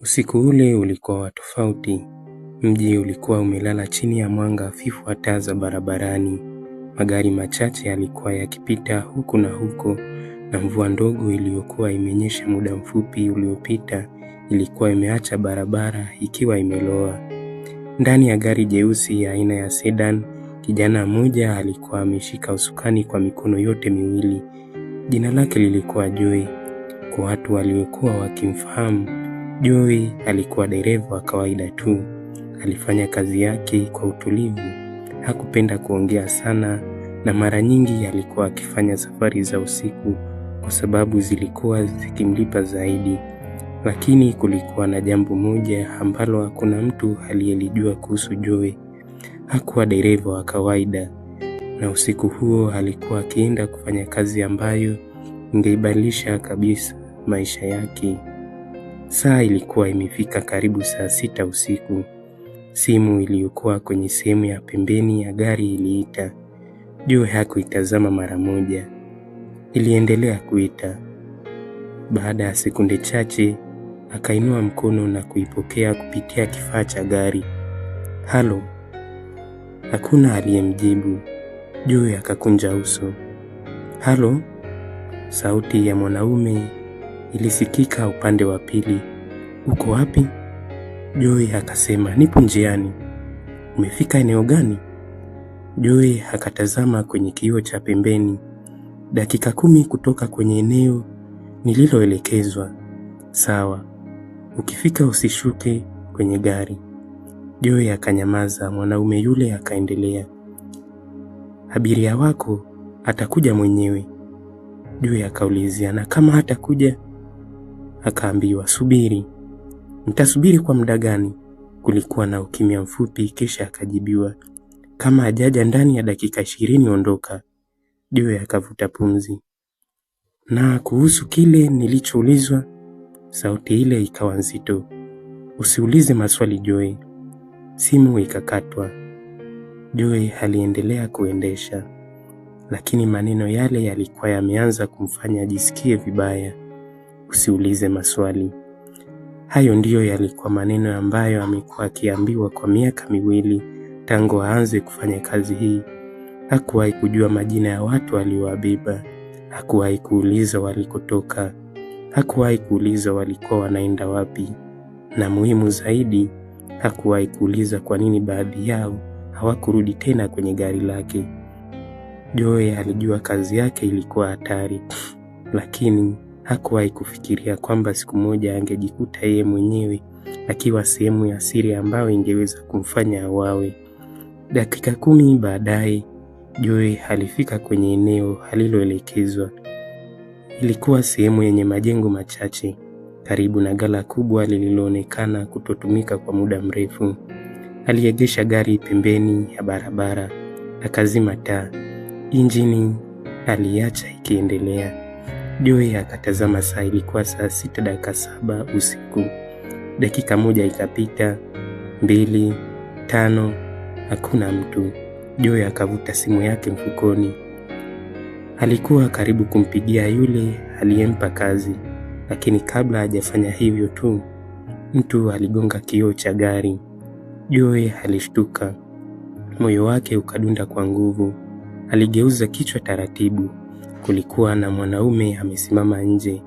Usiku ule ulikuwa wa tofauti. Mji ulikuwa umelala chini ya mwanga hafifu wa taa za barabarani. Magari machache yalikuwa yakipita huku na huko, na mvua ndogo iliyokuwa imenyesha muda mfupi uliopita ilikuwa imeacha barabara ikiwa imeloa. Ndani ya gari jeusi aina ya sedan, kijana mmoja alikuwa ameshika usukani kwa mikono yote miwili. Jina lake lilikuwa Joy. Kwa watu waliokuwa wakimfahamu, Joy alikuwa dereva wa kawaida tu. Alifanya kazi yake kwa utulivu, hakupenda kuongea sana, na mara nyingi alikuwa akifanya safari za usiku kwa sababu zilikuwa zikimlipa zaidi. Lakini kulikuwa na jambo moja ambalo hakuna mtu aliyelijua kuhusu Joy. Hakuwa dereva wa kawaida, na usiku huo alikuwa akienda kufanya kazi ambayo ingeibadilisha kabisa maisha yake. Saa ilikuwa imefika karibu saa 6 usiku. Simu iliyokuwa kwenye sehemu ya pembeni ya gari iliita. Joy hakuitazama mara moja. Iliendelea kuita. Baada ya sekunde chache, akainua mkono na kuipokea kupitia kifaa cha gari. Halo. Hakuna aliyemjibu. Joy akakunja uso. Halo. Sauti ya mwanaume ilisikika upande wa pili. Uko wapi? Joy akasema, nipo njiani. Umefika eneo gani? Joy akatazama kwenye kioo cha pembeni. Dakika 10 kutoka kwenye eneo nililoelekezwa. Sawa, ukifika usishuke kwenye gari. Joy akanyamaza. Mwanaume yule akaendelea, abiria wako atakuja mwenyewe. Joy akaulizia, na kama hatakuja? Akaambiwa, subiri. Nitasubiri kwa muda gani? Kulikuwa na ukimya mfupi, kisha akajibiwa, kama hajaja ndani ya dakika 20 ondoka. Joy akavuta pumzi. Na kuhusu kile nilichoulizwa? Sauti ile ikawa nzito. Usiulize maswali Joy. Simu ikakatwa. Joy aliendelea kuendesha, lakini maneno yale yalikuwa yameanza kumfanya ajisikie vibaya. Usiulize maswali. Hayo ndiyo yalikuwa maneno ambayo amekuwa akiambiwa kwa miaka 2 tangu aanze kufanya kazi hii. Hakuwahi kujua majina ya watu aliowabeba. Hakuwahi kuuliza walikotoka. Hakuwahi kuuliza walikuwa wanaenda wapi, na muhimu zaidi, hakuwahi kuuliza kwa nini baadhi yao hawakurudi tena kwenye gari lake. Joy alijua kazi yake ilikuwa hatari, lakini hakuwahi kufikiria kwamba siku moja angejikuta yeye mwenyewe akiwa sehemu ya siri ambayo ingeweza kumfanya auawe. Dakika 10 baadaye, Joy alifika kwenye eneo aliloelekezwa. Ilikuwa sehemu yenye majengo machache, karibu na ghala kubwa lililoonekana kutotumika kwa muda mrefu. Aliegesha gari pembeni ya barabara, akazima taa. Injini aliacha ikiendelea. Joy akatazama saa, ilikuwa saa 6 dakika 7 usiku. Dakika moja ikapita, mbili, tano, hakuna mtu. Joy akavuta simu yake mfukoni. Alikuwa karibu kumpigia yule aliyempa kazi, lakini kabla hajafanya hivyo tu, mtu aligonga kioo cha gari. Joy alishtuka, moyo wake ukadunda kwa nguvu. Aligeuza kichwa taratibu. Kulikuwa na mwanaume amesimama nje.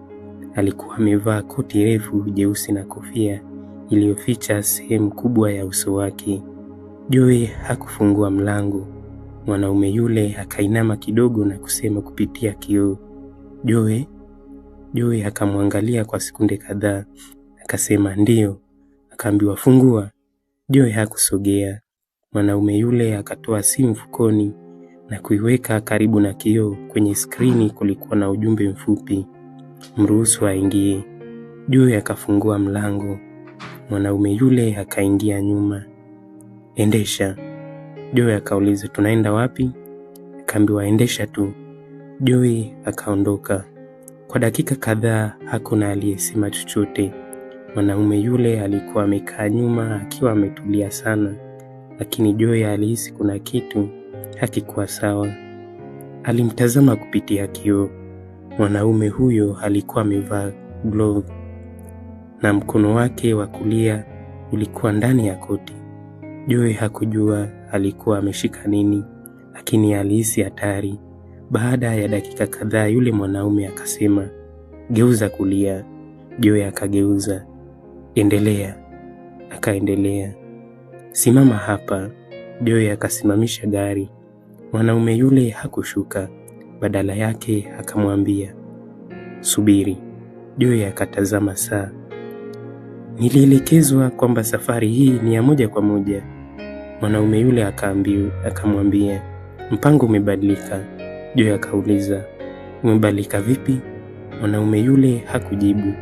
Alikuwa amevaa koti refu jeusi na kofia iliyoficha sehemu kubwa ya uso wake. Joy hakufungua mlango. Mwanaume yule akainama kidogo na kusema kupitia kioo, Joy. Joy akamwangalia kwa sekunde kadhaa, akasema ndiyo. Akaambiwa fungua. Joy hakusogea. Mwanaume yule akatoa simu mfukoni na kuiweka karibu na kioo. Kwenye skrini kulikuwa na ujumbe mfupi, mruhusu aingie. Joy akafungua mlango. Mwanaume yule akaingia nyuma. Endesha. Joy akauliza tunaenda wapi? Akaambiwa endesha tu. Joy akaondoka. Kwa dakika kadhaa hakuna aliyesema chochote. Mwanaume yule alikuwa amekaa nyuma akiwa ametulia sana, lakini Joy alihisi kuna kitu hakikuwa sawa. Alimtazama kupitia kioo. Mwanaume huyo alikuwa amevaa glovu. na mkono wake wa kulia ulikuwa ndani ya koti. Joy hakujua alikuwa ameshika nini, lakini alihisi hatari. Baada ya dakika kadhaa, yule mwanaume akasema, geuza kulia. Joy akageuza. Endelea. Akaendelea. Simama hapa. Joy akasimamisha gari. Mwanaume yule hakushuka, badala yake akamwambia, subiri. Joy akatazama saa. Nilielekezwa kwamba safari hii ni ya moja kwa moja. Mwanaume yule akamwambia, mpango umebadilika. Joy akauliza, umebadilika vipi? Mwanaume yule hakujibu.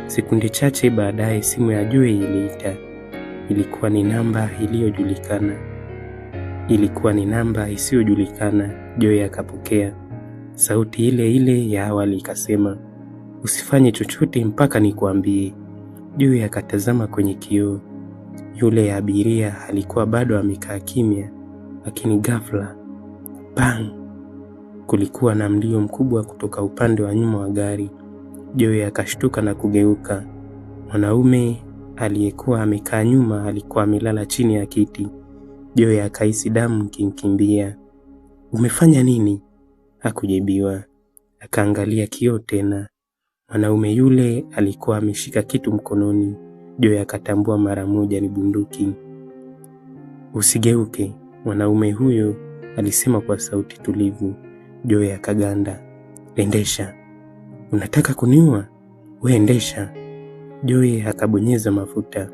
Sekunde chache baadaye simu ya Joy iliita. Ilikuwa ni namba iliyojulikana. Ilikuwa ni namba isiyojulikana. Joy akapokea. Sauti ile ile ya awali ikasema, usifanye chochote mpaka nikuambie. Joy akatazama kwenye kioo. Yule abiria alikuwa bado amekaa kimya, lakini ghafla, bang! Kulikuwa na mlio mkubwa kutoka upande wa nyuma wa gari. Joy akashtuka na kugeuka. Mwanaume aliyekuwa amekaa nyuma alikuwa amelala chini ya kiti. Joy akahisi damu ikimkimbia. Umefanya nini? Hakujibiwa. Akaangalia kioo tena. Mwanaume yule alikuwa ameshika kitu mkononi. Joy akatambua mara moja ni bunduki. Usigeuke, mwanaume huyo alisema kwa sauti tulivu. Joy akaganda. Endesha. Unataka kuniua? We endesha. Joy akabonyeza mafuta.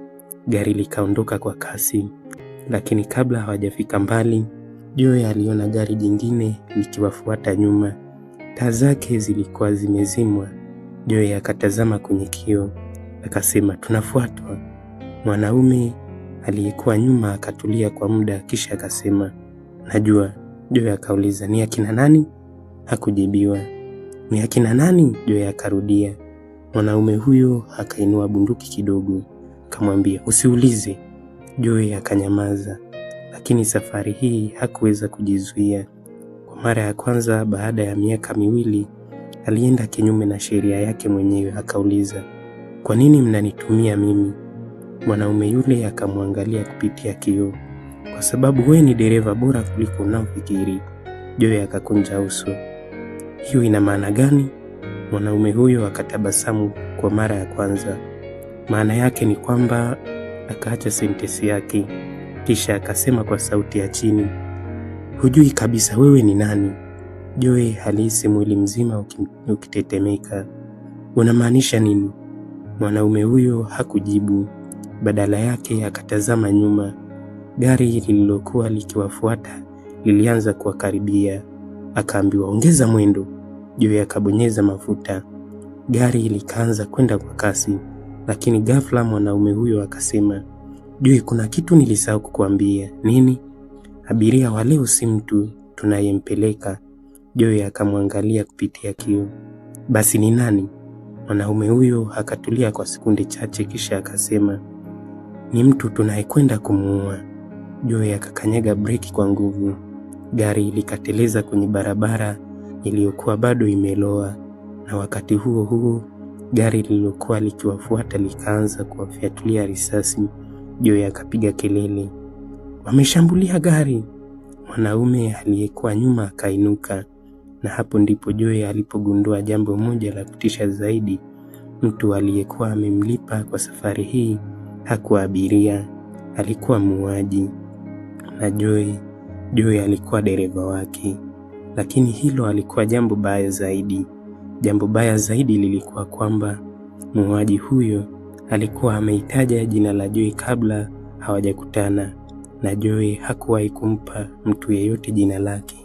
Gari likaondoka kwa kasi. Lakini kabla hawajafika mbali, Joy aliona gari jingine likiwafuata nyuma. Taa zake zilikuwa zimezimwa. Joy akatazama kwenye kioo, akasema, tunafuatwa. Mwanaume aliyekuwa nyuma akatulia kwa muda, kisha akasema, najua. Joy akauliza, ni akina nani? Hakujibiwa. Ni akina nani? Joy akarudia. Mwanaume huyo akainua bunduki kidogo, akamwambia, usiulize. Joy akanyamaza, lakini safari hii hakuweza kujizuia. Kwa mara ya kwanza baada ya miaka 2 alienda kinyume na sheria yake mwenyewe. Akauliza, kwa nini mnanitumia mimi? Mwanaume yule akamwangalia kupitia kioo. Kwa sababu wewe ni dereva bora kuliko unaofikiri. Joy akakunja uso. Hiyo ina maana gani? Mwanaume huyo akatabasamu kwa mara ya kwanza. Maana yake ni kwamba, akaacha sentensi yake, kisha akasema kwa sauti ya chini, hujui kabisa wewe ni nani. Joy alihisi mwili mzima ukitetemeka. Unamaanisha nini? Mwanaume huyo hakujibu. Badala yake akatazama nyuma. Gari lililokuwa likiwafuata lilianza kuwakaribia. Akaambiwa, ongeza mwendo. Joy akabonyeza mafuta. Gari likaanza kwenda kwa kasi, lakini ghafla mwanaume huyo akasema, Joy, kuna kitu nilisahau kukuambia. Nini? Abiria wa leo si mtu tunayempeleka. Joy akamwangalia kupitia kioo. Basi ni nani? Mwanaume huyo akatulia kwa sekunde chache, kisha akasema, ni mtu tunayekwenda kumuua. Joy akakanyaga breki kwa nguvu. Gari likateleza kwenye barabara iliyokuwa bado imeloa, na wakati huo huo gari lililokuwa likiwafuata likaanza kuwafyatulia risasi. Joy akapiga kelele, wameshambulia gari! Mwanaume aliyekuwa nyuma akainuka, na hapo ndipo Joy alipogundua jambo moja la kutisha zaidi. Mtu aliyekuwa amemlipa kwa safari hii hakuwa abiria, alikuwa muuaji, na Joy alikuwa dereva wake. Lakini hilo alikuwa jambo baya zaidi. Jambo baya zaidi lilikuwa kwamba muuaji huyo alikuwa ameitaja jina la Joy kabla hawajakutana, na Joy hakuwahi kumpa mtu yeyote jina lake.